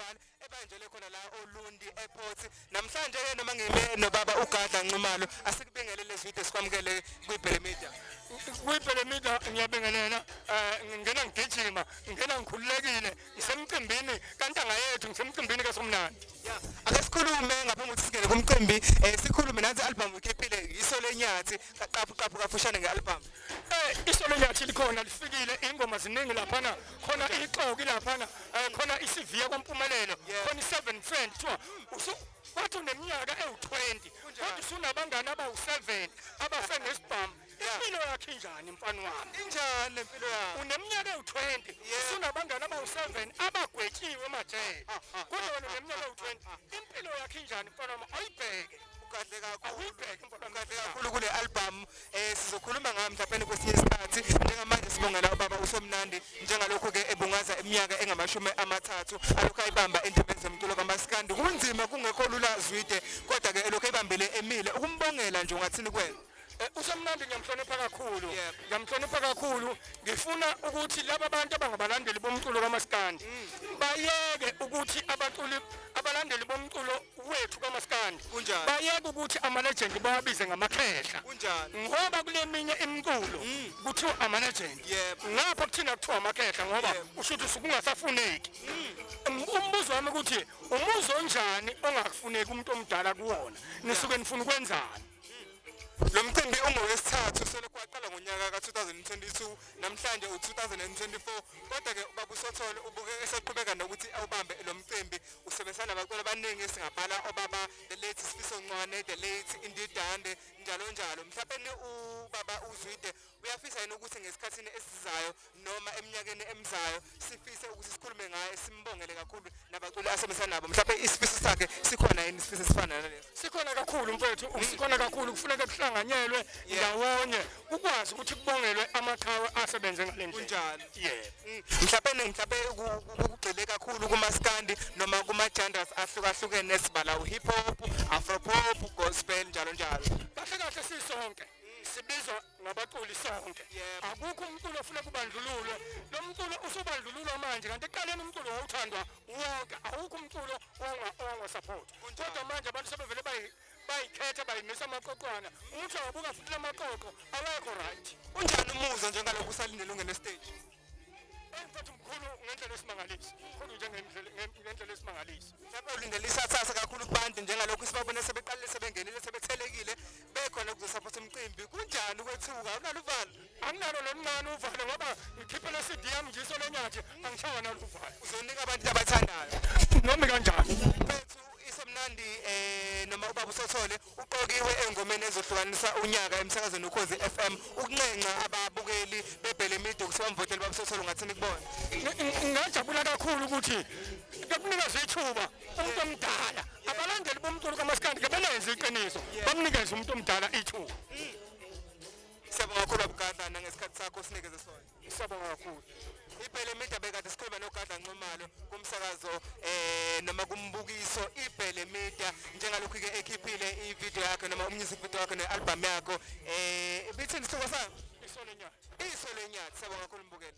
Festival ebanjelwe khona la oLundi Airport. Namhlanje ke noma ngime nobaba uGadla Nxumalo, asikubingelele Zwide, sikwamukele kwiBhele Media. KwiBhele Media ngiyabingelela, ngingena ngigijima, ngingena ngikhululekile, ngisemcimbini kantanga yethu, ngisemcimbini kaSomnandi. Yeah, ake sikhulume ngaphambi kokuthi singene kumcimbi, sikhulume nansi album ukhiphile, Iso Lenyathi, qaphu qaphu kafushane ngealbum. Iso Lenyathi likhona, lifikile, ingoma ziningi laphana, khona ixoki laphana, khona isiviya kwaMpumelelo, khona i-seven friend, kuthiwa usu wathi uneminyaka ewu-20 kodwa usunabangani abawu-7 abafe ngesibhamu. Impilo yakhe injani, mfana wami? Injani lempilo yakho? Uneminyaka ewu-20, usunabangani abawu-7 abagwetshiwe emajele, kodwa wena uneminyaka ewu-20. Impilo yakhe injani, mfana wami? Awuyibheke. Ugadle kakhulu. Awuyibheke, mfana wami. Kahle kakhulu kule album, sizokhuluma ngayo mhlawumbe kwesinye isikhathi. Njengamanje sibongela ubaba uSomnandi njengalokhu ke ebungaza iminyaka engamashumi 30 alokhu ayibamba endimeni zomculo kamaskandi. Kunzima, kungekho lula Zwide, kodwa ke elokhu eyibambile, emile. Ukumbongela nje, ungathini kuwena? USomnandi ngiyamhlonipha kakhulu. Yebo. Ngiyamhlonipha kakhulu. Ngifuna ukuthi laba bantu abangabalandeli bomculo kamaskandi bayeke ukuthi abaculi, abalandeli bomculo wethu kamaskandi, Kunjalo. bayeke ukuthi ama-legend bawabize ngamakhehla, Kunjalo. ngoba kule minye imiculo kuthiwa ama-legend, ngapha kuthina kuthiwa amakhehla, ngoba usho ukuthi usuke ungasafuneki. Umbuzo wami ukuthi umuzi onjani ongakufuneki umuntu omdala kuwona? Nisuke nifuna ukwenzani? Lo mcimbi ungowesithathu selokhu waqala ngonyaka ka-2022, namhlanje u-2024, kodwa ke ubaba uSothole ubuke eseqhubeka nokuthi awubambe lo mcimbi. Usebenzisana nabaculi abaningi, singabhala obaba the late Sifiso Ncwane, the late Indidande, njalo njalo. Mhlawumbe ubaba uZwide uyafisa yini ukuthi ngesikhathini esizayo noma eminyakeni emizayo sifise ukuthi sikhulume ngaye, simbongele kakhulu nabaculi asebenzisana nabo? Mhlawumbe isifiso sakhe sikhona yini, isifiso esifana naleso? Sikhona kakhulu, mfethu, sikhona kakhulu. Kufuneka kuhlanganyelwe ndawonye, kukwazi ukuthi kubongelwe amaqhawe asebenze ngale ndlela. Kunjalo. Yebo. Mhlawumbe kugxile kakhulu kumaskandi noma kuma-genres ahlukahlukene, sibala u-hip hop, afro pop, gospel, njalo njalo? Kahle kahle sisonke sibizwa ngabaculi sonke. Akukho umculo ofuna kubandlululwe. Lo mculo usubandlululwa manje, kanti ekuqaleni umculo wawuthandwa wonke, awukho umculo owangasupport, kodwa manje abantu sebevele bayikhetha, bayimisa amaqoqwana. Umuntu angabuka futhi lamaqoqo awekho right. Unjani umuzwa njengalokhu usalindele ungene stage? Mfethu, mkhulu ngendlela esimangaliso, mkhulu ngendlela esimangaliso. Mhlawumbe ulindele isasasa kakhulu kubantu njengalokhu sibabone sebeqalile, sebengenile, sebethelekile, bekhona kuzosupport umcimbi. Kunjani ukwethuka? Awunalo uvalo? Anginalo noluncane uvalo, ngoba ngikhiphe le CD yami nje, Iso Lenyathi, angishawa nalo uvalo. Uzonika abantu abathandayo. Noma kanjani. Mfethu, isemnandi, noma ubaba uSothole uqokiwe engomeni ezohlukanisa unyaka emsakazweni Ukhozi FM. Ukunxenxa ababukeli beBhele Media ukuthi bamvotele ubaba uSothole, ungathini kubona? Ngingajabula kakhulu ukuthi bekunikeze ithuba umuntu omdala. Abalandeli bomculo kamaskandi ke belenze iqiniso, bamnikeze umuntu omdala ithuba. Siyabonga kakhulu, Abugadla, nangesikhathi sakho sinikeze sona. Siyabonga kakhulu. IBhele Media, bekade sikhuluma noGadla Nxumalo kumsakazo noma kumbukiso iBhele Media, njengalokhu ke ekhiphile ivideo yakhe noma umusic video wakhe ne-album yakho. Ibithini isihloko sayo? Iso Lenyathi. Iso Lenyathi. Siyabonga kakhulu, mbukeli.